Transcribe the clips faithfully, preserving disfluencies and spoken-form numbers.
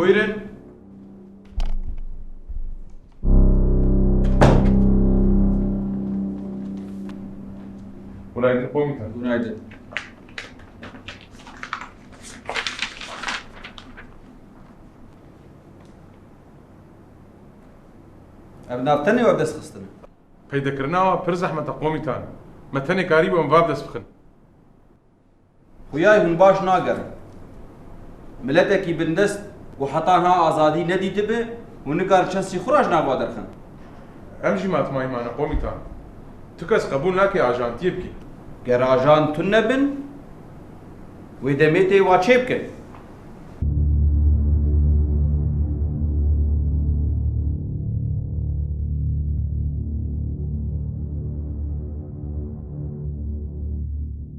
Buyurun. Günaydın komutan. Günaydın. Ev nav tenê we dest xistine? Peydekirina we pir zehmet e komutan. Me tenê karîbû em vav dest bixin. Xuyayê hûn baş nagerin. Miletekî bindest ku heta niha azadî nedîtibe, hûn nikarin çend sîxura ji nava derxin. Em jî matmayî mane komutan. Tu kes qebûl nake ajantiyê bike. Ger ajant tune bin, wê demê tê wa çêbikin.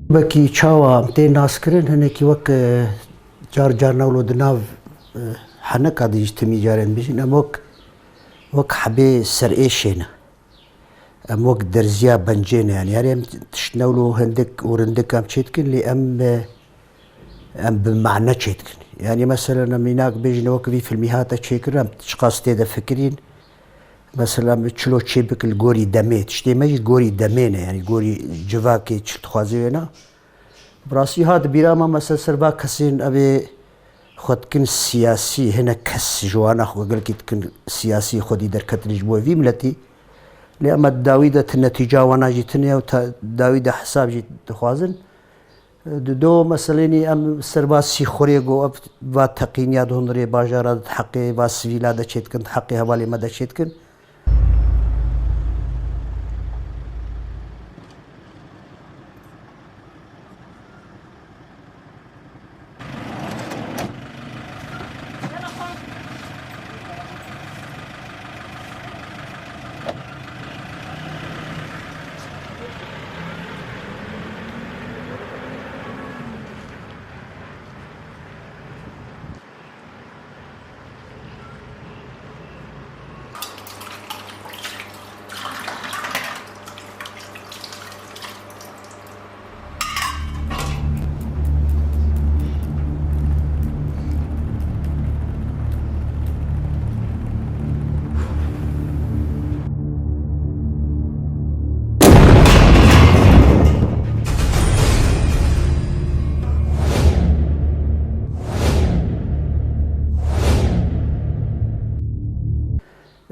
Wekî çawa em tê naskirin, hinekî wek, e, car car newlo di nav, e, heneka de jî timî carên bijîn, em wek, wek hebê serêşê ne. Em wek derziya bencê ne, yanî her em tişt newlo hindik û rindik em çêdikin, lê em, e, em bi mane çêdikin. Yanî mesela em mînak bêjin wek vî filmî hate çêkirin, em çiqas tê de fikirîn. Mesela em çilo çêbikin li gorî demê, tiştê me jî gorî demê ne, yanî gorî civakê çi dixwaze wêna. Bi rastî hat bîra me mesela ser va kesên evê xwe dikin siyasî, hinek kes ji wana xwe gelkî dikin siyasî, xwedî derketin ji bo vî miletî. Lê em di dawî de ti netîca wana jî tune ye û ta dawî de hesab jî dixwazin. Di do meselênî em ser va sîxurê go ev va teqîniya di hundirê bajara di heqê va sivîla de çêdikin, di heqê hevalê me de çêdikin.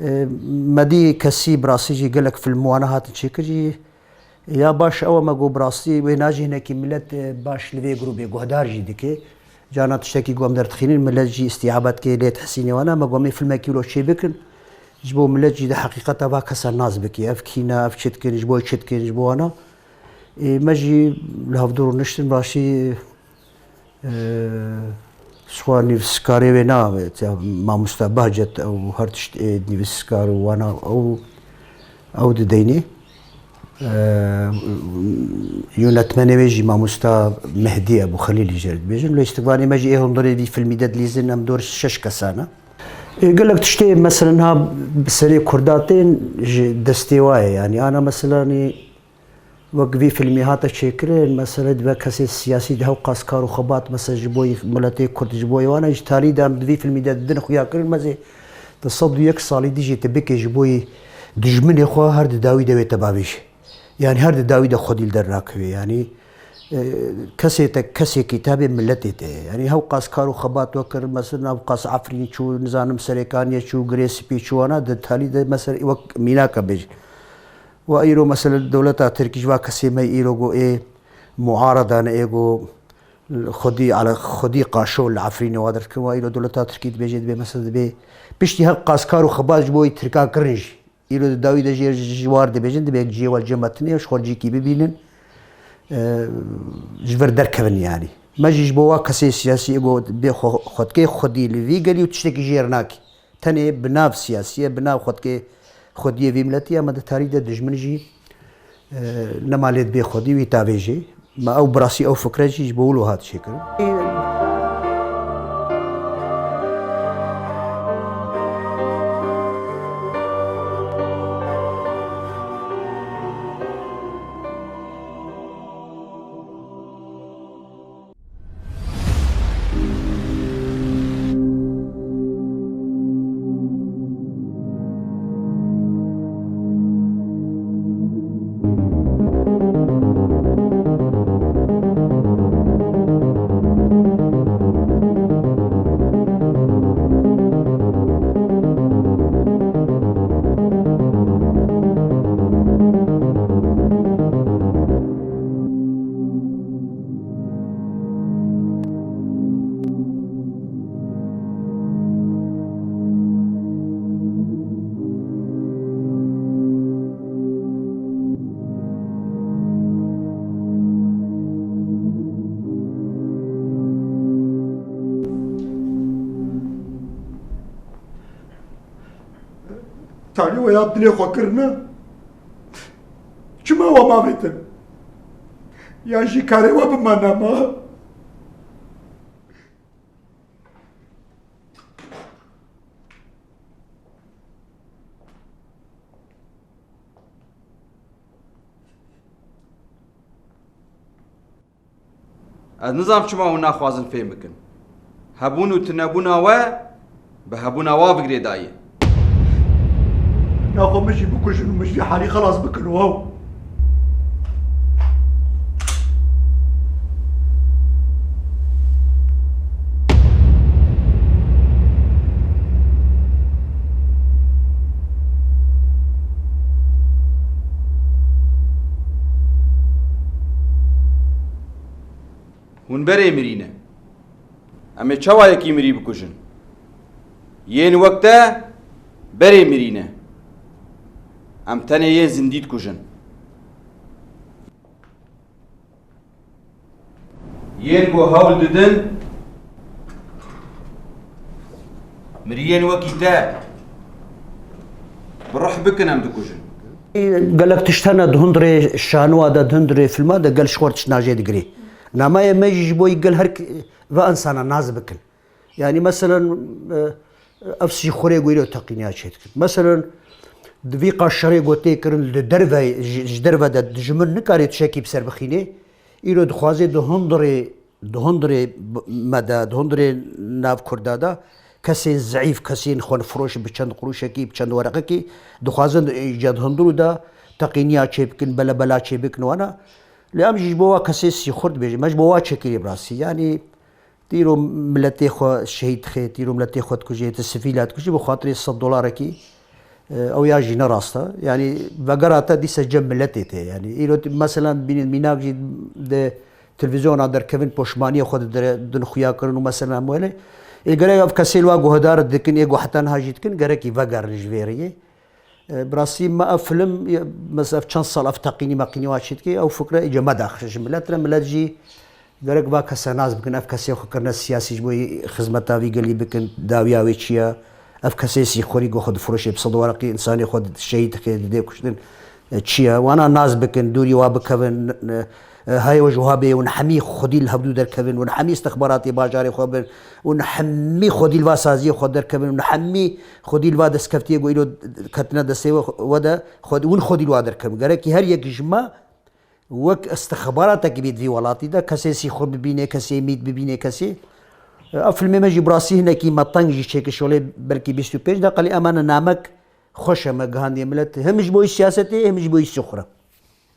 E, me dî kesî bi rastî jî gelek film wana hatin çêkir jî. Ya baş ew e me got bi rastî wê najî hinekî milet, e, baş li vê grûbê guhdar jî dike. Carna tiştekî ku em derdixînin milet jî îstîabe dike, lê dihesîne wana. Me got em ê filmekî wilo çê bikin. Ji bo milet jî di heqîqeta va kesa nas bike. Ev kî ne, ev çi dikin, ji bo çi dikin, ji bo wana. Ê, me jî li hevdû rûniştin, başî, e, ji xwe nivîskarê wê ne, ya mamosta Bahcet, ew her tişt ê nivîskar û wana, ew, ew dideynê. E, yönetmenê wê jî mamosta Mehdî Ebû Xelîlî jê re dibêjin. Lê îstikvanê me jî ê hundirê vî filmî de dilîzin, em dor şeş kesan e. Ê, gelek tiştê, mesela, niha bi serê Kurda tên ji destê wa ye. Yanî, ana, mesela, nî, wek vî filmî hate çêkirin, mesela, dibe kesê siyasî di hewqas kar û xebat, mesela, ji bo yî miletê Kurd, ji bo yî wana, ji tarî de em di vî filmî de didin xuya kirin, mezê di sed û yek salî dijî tu bikê ji bo yî dijminê xwe her di dawî de wê te bavêje. Yanî her di dawî de xwedî li der nakeve. Yanî, e, kesê te, kesekî te hebe miletê te ye. Yanî hewqas kar û xebat we kir, mesela hewqas Efrîn çû, nizanim Serêkaniyê çû, Girê Spî çû, wana di talî de mesela wek mînaka bêjin. Wa îro mesela dewleta Tirkî ji va kesê me îro go ê muarada ne, ê go xwedî, ala xwedî qaşo li Efrînê wa derdikin, wa îro dewleta Tirkî dibêje, dibê mesela dibê piştî hewqas kar û xebat ji bo wî Tirkan kirin jî. Îro di dawî de jê ji war dibêjin, dibê cihê we li cem me tune ye, ji xwe cîkî bibînin, e, ji vir derkevin yanî. Me jî ji bo wa kesê siyasî ê got bê xwe, xwe dikê xwedî li vî gelî û tiştekî jê re nakî. Tenê bi nav siyasî ye, bi nav xwe dikê xwediyê vî miletî ye, me di tarî de dijmin jî, e, nema lê dibê xwedî wî tavêjê. Me ew bi rastî ew fikre jî ji bo wilo hat çêkirin. Talî we ya bi dilê xwe kirine. Çima we mavêtin? Yan jî karê we bimane ma? Ez nizam çima hûn naxwazin fêm bikin. Hebûn û tunebûna we bi hebûna wa bi girêdayî. Naxwe min jî bikujin û min ji vî halî xelas bikin, wow. Hûn berê mirî ne. Em ê çawa yekî mirî bikujin? Yên wek te berê mirî ne. Em tenê yên zindî dikujin. Yên ku hewl didin miriyên wekî te bi ruh bikin, em dikujin. Gelek tişt hene di hundirê şanoa de, di hundirê filma de gel ji xwe tişt najê digirê. Nameyê me jî ji bo gel her k-, ve insana nas bikin. Yani meselen, e, ev sîxurê ku îro teqîniya çê dikin. Meselen, di vî qaşerê ku tê kirin li derve, ji, ji derve de dijmin nikarê tişekî bi ser bixînê. Îro dixwaze di hundirê, di hundirê b-, me de, di hundirê nav Kurda de kesên zeîf, kesên xwenfiroş bi çend quruşekî, bi çend wereqekî dixwazin, e, ji di hundirû de teqîniya çê bikin, belebela çê bikin wana. Lê em jî ji bo wa kesê sîxur dibêjin. Me ji bo wa çekirî bi rastî. Yani Tîro miletê xwe şehîd dixê, tîro miletê xwe dikujê, ti sivîla dikujî, bi xatirê sed dolarekî, e, ew ya jî ne rast e. Yani vegera te dîse cem miletê tê. Yani îro t-, meselan bînin mînak jî di televîzyona derkevin poşmaniyê xwe didire, din xuya kirin û meselan wele. Ê gerek ev kesê li wa guhedar dikin, ê ku heta niha jî dikin, gerekî vegerin ji vê rêyê. E, bi rastî me ev film, e, mesela ev çend sal ev teqînî meqînî wa çê dikê, ew fikre îca me daxişe ji milet re. Milet jî gerek va kese nas bikin, ev kesê xwe kirine siyasî ji bo xizmeta vî gelî bikin, dawiya wê çi ye? Ev kesê sîxurî ku xwe difiroşê bi sed wereqî, insanê xwe di-, şehîd dike, didê kuştin, e, çi ye? Wana nas bikin, dûrî wa bikevin, e, Heye we ji wiha bê, hûn hemî xwedî li hevdû derkevin, hûn hemî istixbaratê bajarê xwe bin, hûn hemî xwedî li va saziyê xwe derkevin, hûn hemî xwedî li va destkeftiyê ku îro ketine destê we, we de, xwe-, hûn xwedî li wa derkevin. Gerekî her yek ji me wek istixbaratekî bî di vî welatî de, kesê sîxur bibîne, kesê mît bibîne, kesê. Ev filmê me jî bi rastî hinekî me teng jî çêkir, şolê belkî bîst û pênc deqa, lê emane namek xweş e me gihandiye milet, hem ji bo siyasetê, hem ji bo sîxure.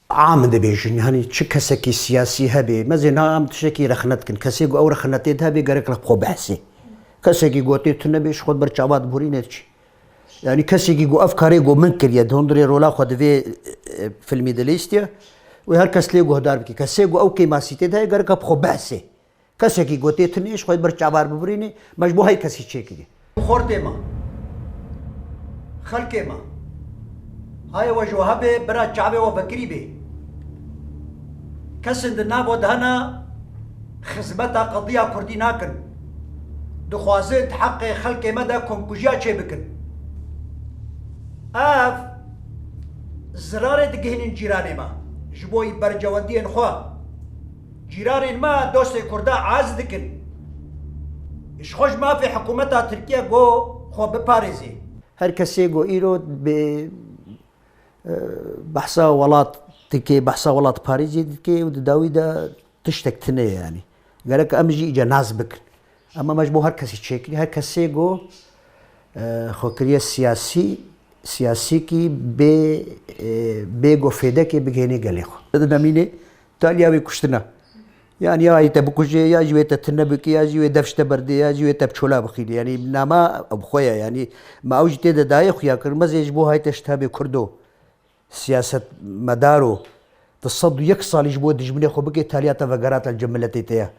Am dibêjin, yani çi kesekî siyasî hebe, mezê na em tiştekî rexnet dikin. Kesê ku ew rexnetê de hebe, gerek li xwe behsê. Kesekî gotê tu nebê, ji xwe ber çava diborîne çi? Yani kesekî ku ev karê ku min kiriye, di hundirê rola xwe di vê, e, filmî de lîstiye, wê her kes lê guhdar bike. Kesê ku ew kêmasîtê de heye, gerek bi xwe behsê. Kesekî gotê tinê ji xwe ber çavar bibirînê, me ji bo her kesî çêkirî. Xortê me, xelkê me, haye we ji we hebê, bira çavê we vekirî bê. Kesên di nav we de hene xizmeta qediya kurdî nakin. Dixwazin di heqê xelkê me de komkujiya çêbikin. Ev zirarê digihînin cîranê me. Ji bo bercewendiyên xwe. Cîranên me dostê Kurda ez dikin. Ji xwe ji mafê hikûmeta Tirkiye go xwe biparêzê. Her kesê go îro bê, e, behsa welat dike, behsa welat parêzê dike û di dawî de tiştek tune ye yanî. Gerek em jî îca nas bikin. Ema me ji bo her kesî çêkirî, her kesê go, e, xwe kiriye siyasî, siyasîkî bê, e, bê go fêdekê bigihênê gelê xwe. Di demînê taliya wê kuştina. Yanî ya wê te bikujê, ya jî wê te tune bikî, ya jî wê dev ji te berdê, ya jî wê te bi çola bixîlî. Yanî nama bi xwe ye. Yanî me ew jî tê de dayê xuya kir. Me zê ji bo hayte ji tabê Kurdo. Siyasetmedaro, tu sed û yek salî ji bo dijminê xwe bike, taliya te vegerate li cem miletê te ye.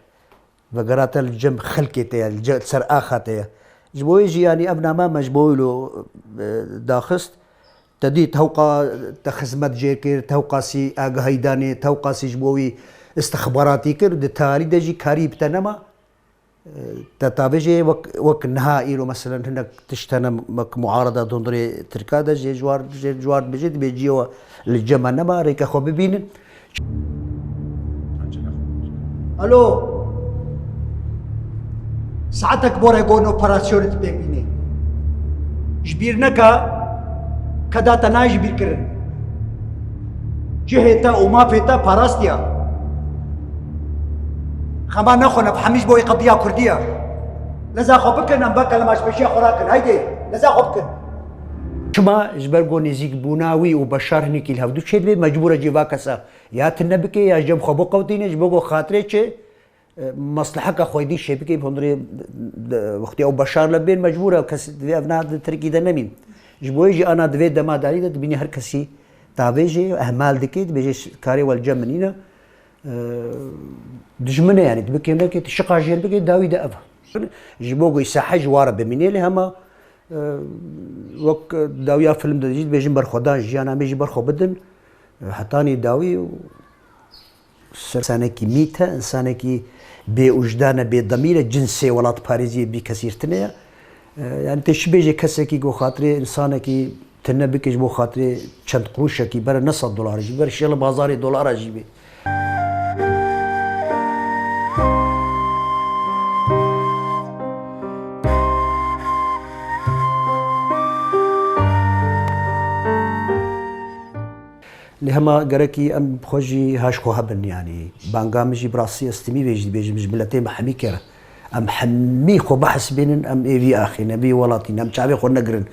Vegerate li cem xelkê te ye, li ce-, li ser axa te ye. Ji bo wê jî, yanî ev name me ji bo wilo, e, daxist. Te dît, tewqa te xizmet jê kir, tewqasî agahî danê, tewqasî ji bo wî istixbaratî kir, di talî de jî karî bi te nema. Te tavêjê wek, wek niha îro, meselen, hinek tişt hene, wek muarada di hundirê Tirka de jê ji war, jê ji war dibêje, dibê cî we li cem me nema, rêke xwe bibînin. Alo. Saetek bore gon operasyonê tu pêk bînê. Ji bîr neke, keda te nayê ji bîr kirin. Cihê te û mafê te parastiya. Xema nexwe, ne bi hemî ji bo wê qediya Kurdî ye. Leza xwe bikin, em veke li maçpêşiya xwe rakin. Haydi, leza xwe bikin. Çima? Ji ber ku nêzîkbûna wî û Beşar hinekî li hevdû çêdibe, mecbûr e cî va kesa ya tune bike ya ji cem xwe biqewtîne, ji bo ku xatirê çi, e, mesleheka xwedî çêbike, bi hundirê, e, wextê ew Beşar li bên mecbûr e, kes divê ev na di Tirkî de nemîn. Ji bo yê jî ana di vê dema darî de dibînî her kesî tavêjê, ehmal dike, dibêje karê we li cem min nîne. E, dijmin e, yanî, tu bikê nekê, tu şiqa jêr bikê, dawî de ev. Ji bo ku sahe ji wa re bimînê, lê hema, e, wek dawiya film de jî dibêjin berxwedan, jiyana me jî berxwe bidin. E, hetanî dawî û ser insanekî mît e, insanekî bê ujdan e, bê demîr e, cinsê welatparêziyê bî kesîrtine ye. E, yanî tê çi bêje kesekî ku xatirê insanekî tune bike ji bo xatirê çend quruşekî bere ne sed dolar jî bere şêle bazarê dolara jî bê. Lê hema gerekî em bi xwe jî haş xwe hebin, yanî banga min jî bi rastî ez timî vê jî dibêjim ji miletê me hemî kere. Em hemî xwe bihesibînin, em ê vî axê ne, vî welatî ne, em çavê xwe negirin.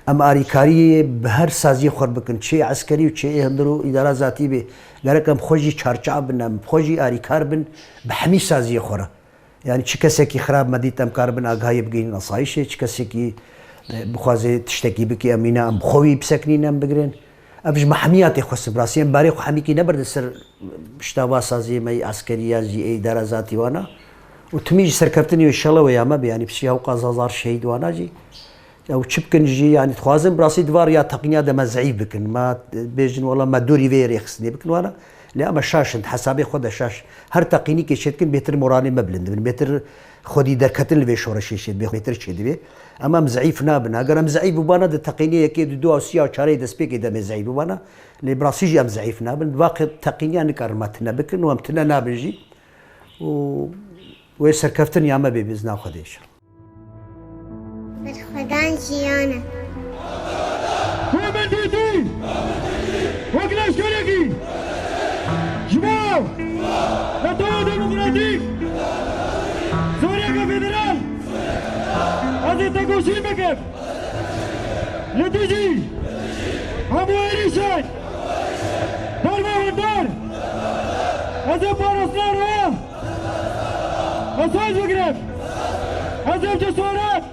Em arîkariyê bi her saziyê xwe bikin, çê eskerî û çê ê hundir û îdara zatî bê. Gerek em xwe jî çarçav bin, em xwe jî arîkar bin bi hemî saziyê xwe re. Yanî çi kesekî xirab me dît, em karibin agahiyê bigihînin asayişê, çi kesekî, e, bixwaze tiştekî bike, em îna em bi xwe wî bisekinîn, em bigirin. Ev ji me hemiya tê xwestin, bi rastî em barê xwe hemîkî nebirdin ser pişta va saziyê me yê eskerî ya jî ê îdara zatî wana. Û timî jî serkeftinê wê şela wê ya me be, yanî piştî hewqas hezar şehîd wana jî. Ew çi bikin jî, yanî dixwazin bi rastî di va riya teqîniya de me zeîf bikin. Me bêjin wela me dûrî vê rêxistinê bikin wana. Lê em şaş in, di hesabê xwe de şaş. Her teqînîkê çêdikin bêtir moralê me bilind dibin. Bêtir xwedî derketin li vê şoreşê çêdibe, bêtir çêdibe. Em em zeîf nabin. Eger em zeîf bibana di teqînê yekê, di dua û siya û çarê destpêkê de em ê zeîf bibana. Lê bi rastî jî em zeîf nabin. Di va qe-, teqîniya nikarin me tune bikin û em tune nabin jî. Û wê serkeftin ya me bê bi izna Xwedê inşallah. Berxwedan jiyan e. Ku min dîtî wek leşkerekî ji bo Netewê Demokratîk Sûriyeke Federal, ez ê tekoşîn bikim li dijî hemû êrîşên dervewendar. Ez ê parastina raya esas bigirim. Ez ê bi cesaret